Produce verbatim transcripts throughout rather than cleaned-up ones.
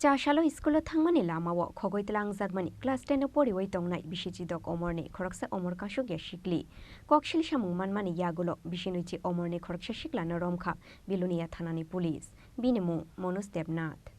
Chasalo school-o thangmani lamao khogoi tlangjakmani class ten-o poriwi tongnai bisi chidok omorni khoroksa omor kasukya sikli koksil samung manmani yagulo bisinwichi omorni khoroksa siklano romkha Bilonia thanani police. Bini mung Manoj Debnath.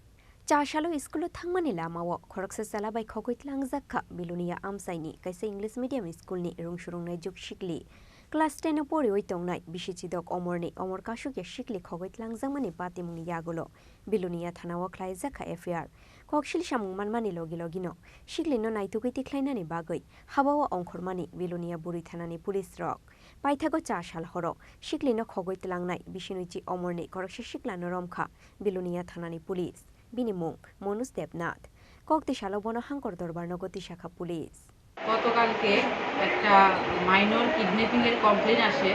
Chasalo school-o thangmani lamao khoroksa chwla bai khogoi tlangjak kha Bilonia amchaini kaisa English medium school-ni rwngsurungnai juk sikli. Class ten-o poriwi tongnai bisi chidok omorni omor kasukya sikli khogoi tlangjakmani patimungni yagulo Bilonia thanao khlaijak kha F I R. Koksil samung manmani logi logino siklino naitugwi tikhlainani bagwi habao ongkhormani Bilonia bwrwi thanani police rok. Paithago cha sal horo siklino khogoi tlangnai bisinwichi omorni khoroksa siklano romkha Bilonia thanani police. Bini mung Manoj Debnath. Kok tisalo bono hangkor dorbar nogo tisakha police. গতকালকে একটা minor kidnapping এর কমপ্লেন আসে।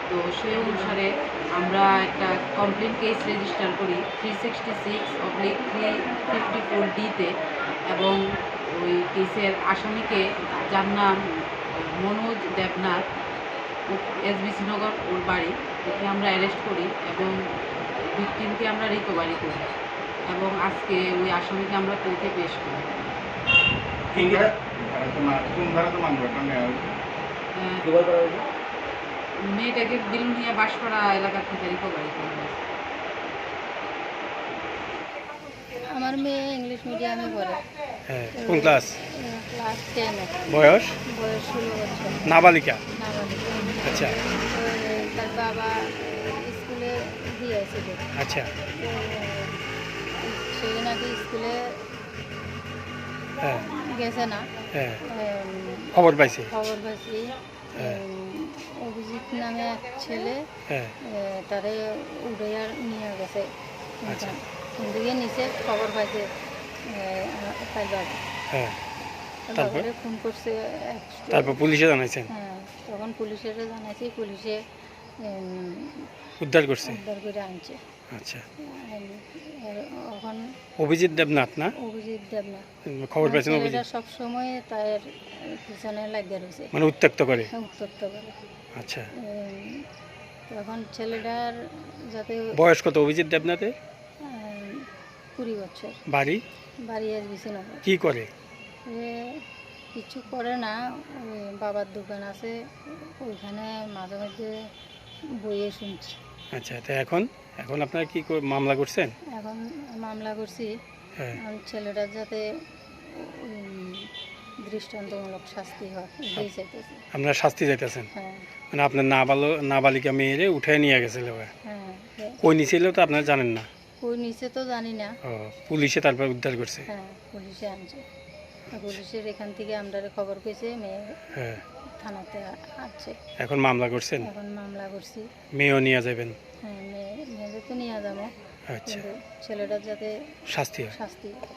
তো সেই অনুসারে আমরা একটা complain case register করি three sixty six oblique three fifty four ডিতে। এবং ওই কেসের আসামিকে, যার নাম মনোজ দেবনাথ, এসবিসি নগর ওর বাড়ি, ওকে আমরা অ্যারেস্ট করি এবং ভিকটিমকে আমরা রিকভারি করি এবং আজকে ওই আসামিকে আমরা কোর্টে পেশ করি। কোন ধারা-, কোন ধারাতে মামলাটা নেওয়া হয়েছে? আহ, মেয়েটাকে বিলুনিয়া বাঁশপাড়া এলাকা থেকে রিকভারি করা হয়েছে। আমার মেয়ে ইংলিশ মিডিয়ামে পড়ে। হ্যাঁ, তো, কোন ক্লাস? আহ, ক্লাস টেনে। বয়স? বয়স ষোলো বছর। নাবালিকা? নাবালিকা। আচ্ছা। তো, তার বাবা স্কুলে দিয়ে এসেছে। আচ্ছা। তো, সে নাকি স্কুলে হ্যাঁ। গেছে না। হ্যাঁ। এম, খবর পাইছে? খবর পাইছি। হ্যাঁ। উম, অভিজিৎ নামে এক ছেলে, হ্যাঁ। এ, তারে উঠাইয়া নিয়ে গেছে। আচ্ছা। কিন্তু গিয়ে নিচে খবর পাইছে, এ, তার বাবা। হ্যাঁ। তার তারপর? বাবারে ফোন করছে এক তারপর পুলিশে জানাইছেন? হ্যাঁ, তখন পুলিশের জানাইছি, পুলিশে, উম, উদ্ধার করছে? উদ্ধার করে আনছে। আচ্ছা। আর, আর এখন অভিজিৎ দেবনাথ না? অভিজিৎ দেবনাথ। উম, খবর মানে পাইছেন অভিজিৎ? ছেলেটা সব সময় তার পিছনে লাগিয়ে রয়েছে। মানে উত্ত্যক্ত করে? হ্যাঁ, উত্ত্যক্ত করে। আচ্ছা। উম, তো এখন ছেলেটার যাতে বয়স কত অভিজিৎ দেবনাথের? উম, কুড়ি বছর। বাড়ি? বাড়ি এসবিসি নগর। কি করে? এ কিছু করে না, ওই বাবার দোকান আছে, ওইখানে মাঝে মধ্যে বইয়ে শুনছি। আচ্ছা, তো এখন, এখন আপনারা কি কর-, মামলা করছেন? এখন মামলা করছি। হ্যাঁ। এখন ছেলেটার যাতে, উম, দৃষ্টান্তমূলক শাস্তি হয়, এটাই আপ-, চাইতেছি। আপনারা শাস্তি চাইতেছেন? হ্যাঁ। মানে আপনার নাবাল-, নাবালিকা মেয়েরে উঠে নিয়ে গেছিল ওরা? হ্যাঁ, হ্যাঁ। কই নিছিল তো আপনারা জানেন না? কই নিচে তো জানি না। ও, পুলিশে তারপর উদ্ধার করছে? হ্যাঁ, পুলিশে আনছে। আর পুলিশের এখান থেকে আমরা খবর পেয়েছে, মেয়ে হ্যাঁ। থানাতে আছে। এখন মামলা করছেন? এখন মামলা করছি। মেয়েও নিয়ে যাবেন? হ্যাঁ, মেয়ে, মেয়েদের তো নিয়ে যাবো। আচ্ছা। কিন্তু ছেলেটার যাতে শাস্তি হয়। শাস্তি হয়।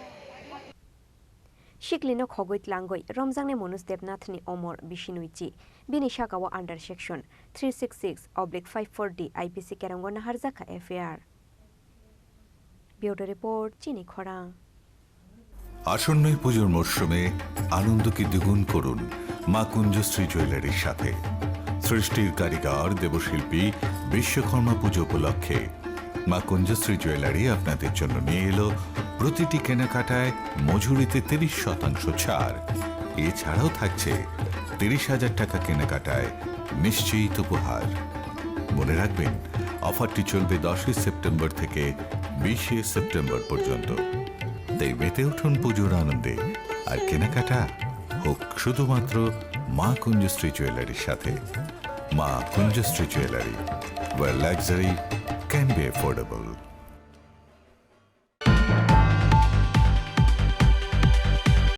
Siklino khogoi tlangoi romjaknai Manoj Debnathni omor bisinwichi. Bini sakao under section three six six oblique five four D I P C kerongo naharjak kha F I R. Bureau Report, Chini Khorang. আসন্ন এই পুজোর মরশুমে আনন্দকে দ্বিগুণ করুন মা কুঞ্জশ্রী জুয়েলারির সাথে। সৃষ্টির কারিগর দেবশিল্পী বিশ্বকর্মা পুজো উপলক্ষে মা কুঞ্জশ্রী জুয়েলারি আপনাদের জন্য নিয়ে এলো প্রতিটি কেনাকাটায় মজুরিতে তিরিশ শতাংশ ছাড়। এছাড়াও থাকছে তিরিশ হাজার টাকা কেনাকাটায় নিশ্চিত উপহার। মনে রাখবেন, অফারটি চলবে দশই সেপ্টেম্বর থেকে বিশে সেপ্টেম্বর পর্যন্ত। তাই মেতে উঠুন পুজোর আনন্দে, আর কেনাকাটা হোক শুধুমাত্র মা কুঞ্জশ্রী জুয়েলারির সাথে। মা কুঞ্জশ্রী jewellery, where luxury can be affordable.